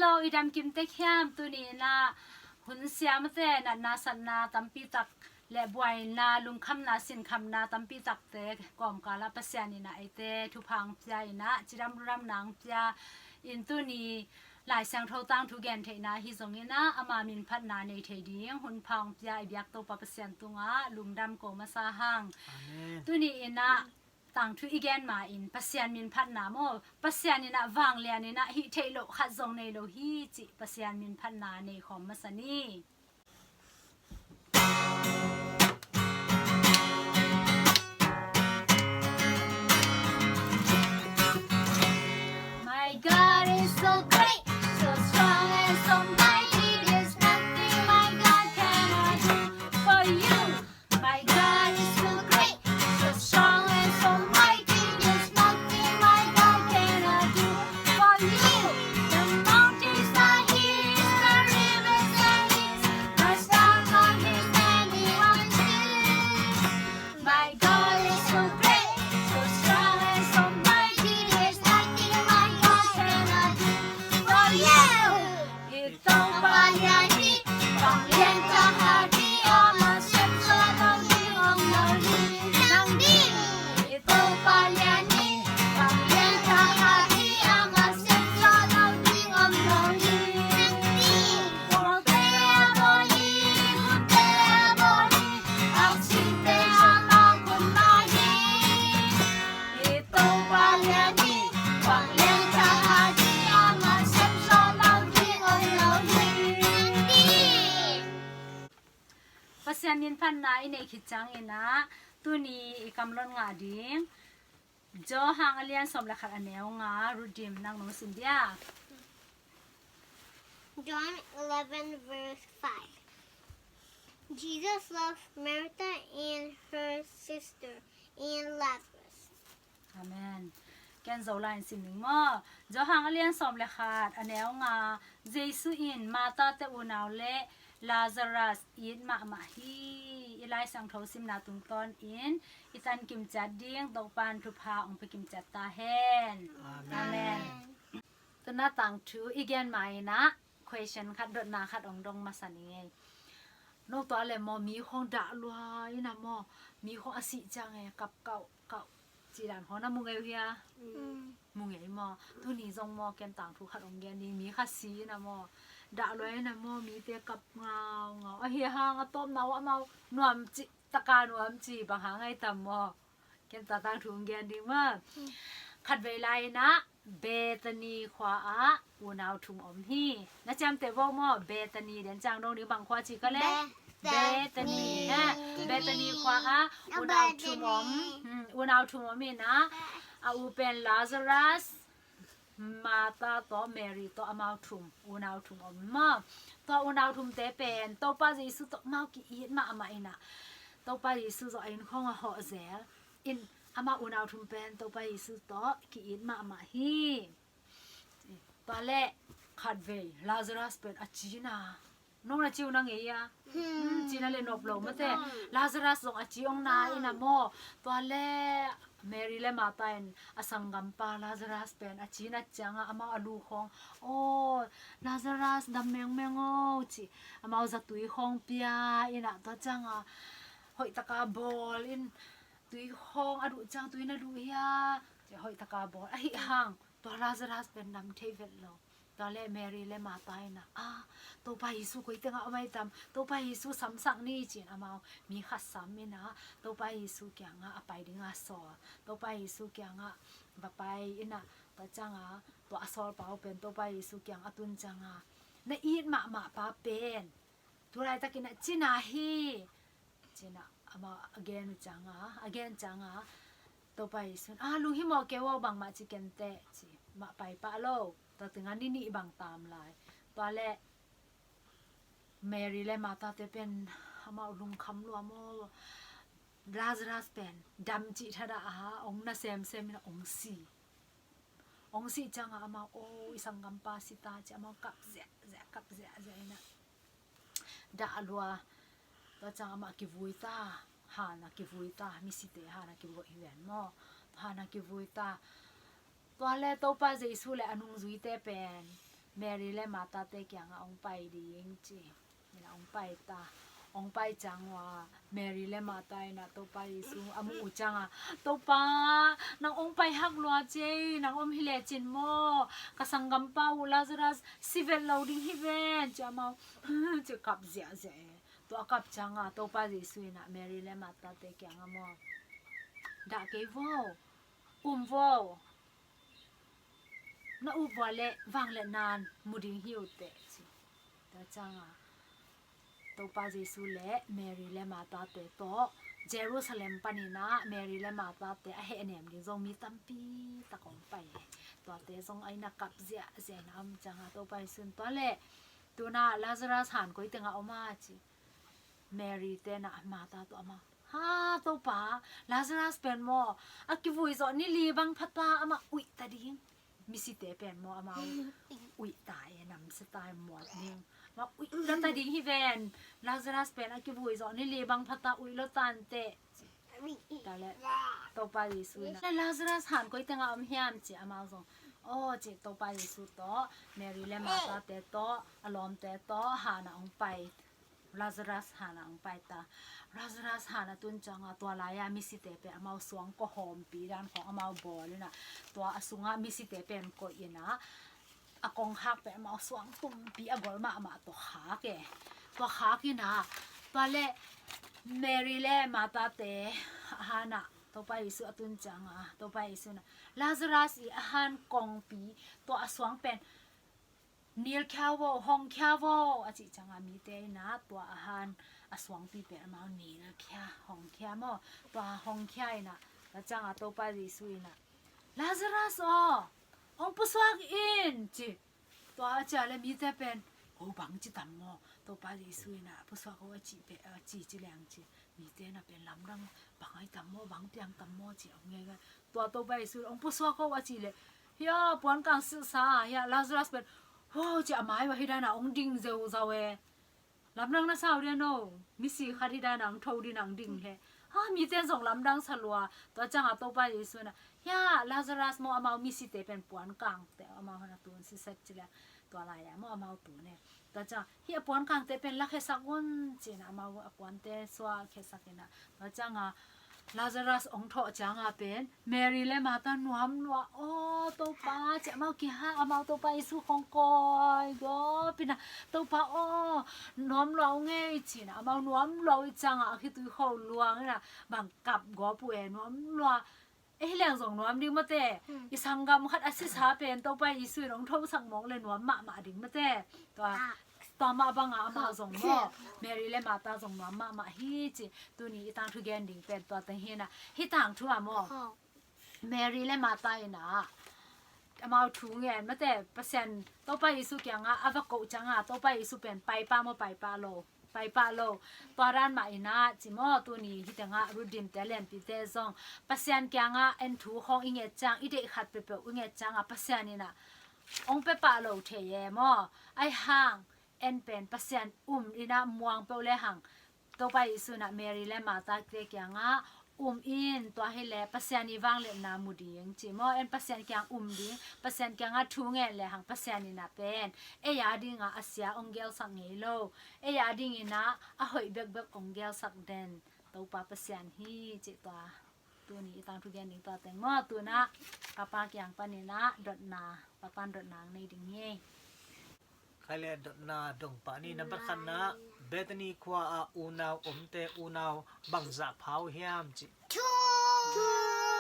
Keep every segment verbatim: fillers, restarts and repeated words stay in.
Hello, i dam kim tek hiam? Tuni in ah hun siamte natna satna tampi tak le buaina, lungkhamna, sinkhamna tampi takte kawmkal ah Pasian in ah eite thupha hong pia in ah, cidam ludamna hong pia in, tuni Lai Siangtho tangthu gen theihna hi zongin ah ama min phatna nei thei ding hun pha hong pia i biak Topa Pasian tungah lungdam ko masa hang. Amen. Tuni in ah tangthu i gen ma-in Pasian min phatna maw, Pasian in ah vanglian in ah hih theih loh khat zong nei lo hi cih Pasian min phatna nei khawm masa ni. My God is so great, so strong and so mighty. There's nothing my God cannot do for you. My God is so great, so strong and so mighty. There's nothing my God cannot do for you. The mountains are His, the rivers are His, the stars are His handiwork too. My God is so great, so strong and so mighty. There's nothing my God cannot do for you. I Topa lian hi, vanglian tha ding a, amah sem zawh lo ding om lo hi. Nang ding. I Topa lian hi, vanglian tha ding a, amah sem zawh lo ding om lo hi. Nang ding. Gualte a bawl hi, gutte a bawl hi, a site amah kum mah hi. I Topa lian hi, vanglian tha ding a, amah sem zawh lo ding om lo hi. Pasian min phatna i neih khit ciangin ah tuni i kamlot ngah ding Johan a lian sawm le khat a neu nga, Rudim nang nong sim dia. John eleven verse five. Jesus loved Martha and her sister and Lazarus. Amen. Ken Zo lai in sim ding maw. Johan a lian sawm le khat a neu nga, Jesu in Martha te unau le Lazarus it mahmah hi. I Lai Siangtho simna tungtawnin i tan kimciat ding Topa'n thupha hong pia kimciat ta hen. Amen. Amen. Tuna tangthu i gen ma-in ah question khat, dotna khat hong dong masa ni ngei. No, tua le maw, mi khawng dah lua in ah maw, mi khawng a sih ciang e kap kauh kauh cih dan khawng na mu ngei uh hia? Mm. Mu ngei maw. Tuni zong maw, ken tangthu khat hong gen ding, mi khat si in ah maw, dah lua in ah maw, mite kap ngaungau. Ahi hang a tawpna uh amau nuam cih, taka nuam cih bang hang ai tam maw. Ken tua tangthu hong gen ding maw. Mm. Khatvei lai in ah Bethany khua ah unau thum om hi. Na ciamteh vo maw, Bethany den ciang dong ding, bang khua ci ka le? Bethany. Bethany, ha. Bethany khua ah unau thum om. Hmm, unau thum om in ah, a u pen Lazarus, Martha tawh Mary tawh amau thum, unau thum om maw. Tua unau thumte pen Topa Jesu tawh amau ki-it mahmah in ah, Topa Jesu zawh a inn khawng a hawh zel in, amau unau thum pen Topa Jesu tawh ki-it mahmah hi. Tua leh khatvei Lazarus pen a ci na. Nong na ci uh na ngei a? Hmm, ci na le nop lo mate. Lazarus zong a ci hong na in ah maw. Tua leh Mary le Martha in a sanggampa Lazarus pen a ci na ciangah amau a lu khawng, "Aw, Lazarus, dam mengmeng aw," ci. Amau zatui khawng pia in ah, tua ciangah hoih taka bawl in, "Tui khawng a duh ciang tui na duh hia?" ci, hoih taka bawl. Ahi hang tua Lazarus pen dam thei vet lo. Tua leh Mary le Martha in ah, "Ah, Topa Jesu koi tengah om ai tam? Topa Jesu samsak ni," ci-in amau mi khat sam in ah Topa Jesu kiangah a pai dingah sawl. Topa Jesu kiangah va pai in ah, tua ciangah tua a sawlpa uh pen Topa Jesu kiangah a tun ciangah, "Na it mahmah pa pen tu laitakin ah ci na hi," ci-in ah amah a gen uh ciangah, a gen ciangah Topa Jesu in, "Ah, lunghimawh kei aw, bangmah ci ken teh," ci. Mah pai pah lo. Tua tengah ni nih bang tam lai. Tua leh Mary le Martha te pen amau lungkham lua maw. Lazarus pen dam cih thadah a, hong na semsem in ah hong si. Hong sih ciangah amau, "Aw, i sanggampa si ta," ci, amau kap ziahziah, kap ziahziah in ah dah lua. Tua ciang amah kivui ta, han ah kivui ta, misite han ah kivui hi ven maw. Han ah kivui ta. Tua leh Topa Jesu le a nungzuite pen Mary le Martha te kiangah hong pai ding ci. Ina hong pai ta. Hong pai ciang ua Mary le Martha ina Topa Jesu a muh uh ciangah, Topa, nang hong pai hak lua ci ei, nang om hi lecin maw, ka sanggampa uh Lazarus si vet lo ding hi ven ci amau ci kap ziahziah e. Tua a kap ciangah Topa Jesu ina Mary le Martha te kiangah maw, dah kei vo, um vo, na up vua le vangliatna in mu ding hi uh teh ci. Tua ciangah Topa Jesu le Mary le Martha te tawh Jerusalem paninah Mary le Martha te a hehnem ding zong mi tampi tak hong pai e. Tuate zong a ina kap ziahziah ina om ciangah Topa Jesu in tua le, tuna Lazarus han koi tengah om a ci. Mary te na Martha tawh amah, ha Topa, Lazarus pen maw a kivui zawh ni li bang phata amah uih ta ding. Misite pen maw amau uih ta e, namsia ta e, muat ding. Amah uih lo ta ding hi ven. Lazarus pen a kivui zawh ni li bang phata uih lo tan teh. Tale Topa Jesu ina Lazarus han koi tengah om hiam ci amau zong. Aw ci Topa Jesu tawh Mary le Martha te tawh a lawmte tawh hana hong pai. Lazarus hana hong pai ta. Lazarus hana tun ciangah tua lai-a misite pen amau suang kawhawmpi dan khawng amau bawl ina tua a sungah misite pen koih ina a kongkhak pen amau suang tumpi a gol mahmah tua khak e. Tua khak ina tua le Mary le Martha te hana Topa Jesu a tun ciangah Topa Jesu na Lazarus i a han kongpi tua a suang pen nilkhia vo, hongkhia vo a cih ciangah mite ina tua a han a suangpi pen amau nilkhia, hongkhia maw, tua hongkhia ina tua ciangah Topa Jesu ina Lazarus aw, hong pusuak in ci. Tua a cia le mite pen, ho bang ci tam maw, Topa Jesu ina pusuak ho a ci pe, a ci ci leng ci. Mite na pen lamdang bang ai tam maw, bang piang tam maw ci om ngei ngei. Tua Topa Jesu hong pusuak ho a ci le, hia puankang silsa hia Lazarus pen, ho ci a mai wa hi dana hong ding zeuzau e. Lamdang na sau dia no, misi khat hi dana hong tho dina hong ding le. Ha mite zong lamdang sa lua. Tua ciangah Topa Jesu na, hia Lazarus maw amau misite pen puankang te amau hana tun siset ci le. Tua lai-a maw amau tun e. Tua ciang hih a puankangte pen lakkhiasak un ci-in amau a puante suah khiasak ina. Tua cianga Lazarus hong thawh cianga pen Mary le Martha nuam lua aw Topa ci amau kihak amau Topa Jesu khong kawi gawp ina Topa aw nuam lua ung ei ci-in amau nuam lua uh cianga a khitui kho luang ina bang kap gawp uh e nuam lua. Ei hi leng zong nuam ding mawte. I sanggam khat a sisa pen Topa Jesu in hong thosak mawk le nuam mahmah ding mawte. Tua tua mah banga amau zong maw Mary le Martha zong nuam mahmah hi ci. Tuni i tangthu gen ding pen tua teng hi na. Hih tangthu ah maw Mary le Martha in ah amau thu ngen mawte. Pasian Topa Jesu kiangah a va koh cianga Topa Jesu pen paipah maw paipah lo. Paipah lo. Tua dan mah in ah ci maw tuni hih tengah rutdimte lianpite zong Pasian kiangah en thu khawng i nget ciang i deih khat peuhpeuh i nget cianga Pasian in ah hong pia pah lo thei e maw. Ahi hang en pen Pasian um in ah muang peuh le hang Topa Jesu in ah Mary le Martha te kiangah um in tua hi le Pasian i vangliatna mu ding ci maw. En Pasian kiang um ding Pasian kiangah thu ngen le hang Pasian in ah pen ei a dingah a sia hong gelsak ngei lo. Ei a dingin ah a hoih bekbek hong gelsak den Topa Pasian hi cih tua. Tuni i tangthu gen ding tua teng maw tuna Papa kiang panin ah dotna Papa in dotna hong nei ding hi. Khai le dotna dong pah ni nambat khatna Bethany khua ah unau omte unau bangzah pha uh hiam cih.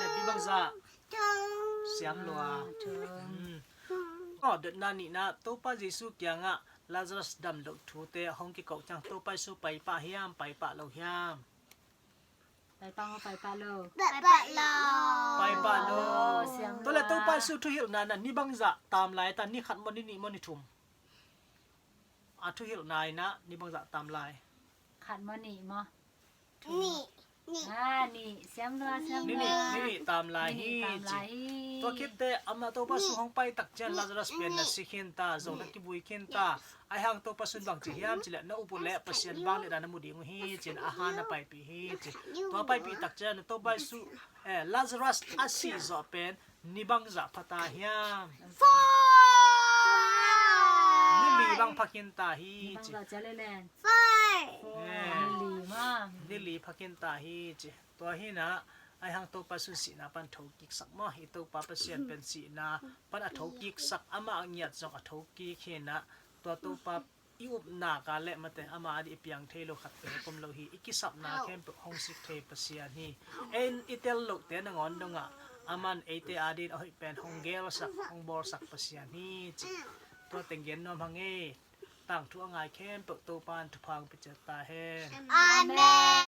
Lepi bangzah siam lua. Aw dotna nihna Topa Jesu kiangah Lazarus damloh thute hong kikoh ciang Topa Jesu paipah hiam paipah lo hiam. Paipah maw paipah lo. Paipah lo. Paipah lo. Siang tua le lo Topa ah. Jesu thuhilhna na ni bangzah tam lai ta ni khat maw ni nih maw ni thum. A thuhilhna in ah ni bangzah tam lai. Khat maw nih maw. Nih. Nih. Ah, nih. Siam lua siam lua. Nih nih nih nih tam lai hi. Tua khitte amah Topa Jesu hong pai tak cian Lazarus pen na si khin ta zong na kibui khin ta. Ahi hang Topa Jesu in bang ci hiam cih leh na up uh leh Pasian vangliatna na mu ding uh hi ci-in a han na paipih hi ci. Tua paipih tak cian Topa Jesu eh, Lazarus a si zawh pen ni bangzah pha ta hiam. Bang pha khin ta hi ci. Bang lo cia le len. Fai. Eh. Ni li ma. Ni li pha khin ta hi ci. Tua hi na, ai hang Topa sung sihna pan thokik sak maw. I Topa Pasian pen sihna pan a thokik sak, amah a ngiat zong a thokik hi na. Tua Topa i upna ka le mate, ama a dih i piang thei lo khat pe pom lo hi. I kisapna khempeuh hong sik thei Pasian hi. En i tel lote nangawn dongah aman eite a dih a hoih pen hong gelsak, hong bawlsak Pasian hi ci. Tua teng gen nuam hang e. Tangthu a ngai khempeuh Topa in thupha hong pia ciat ta hen. Amen.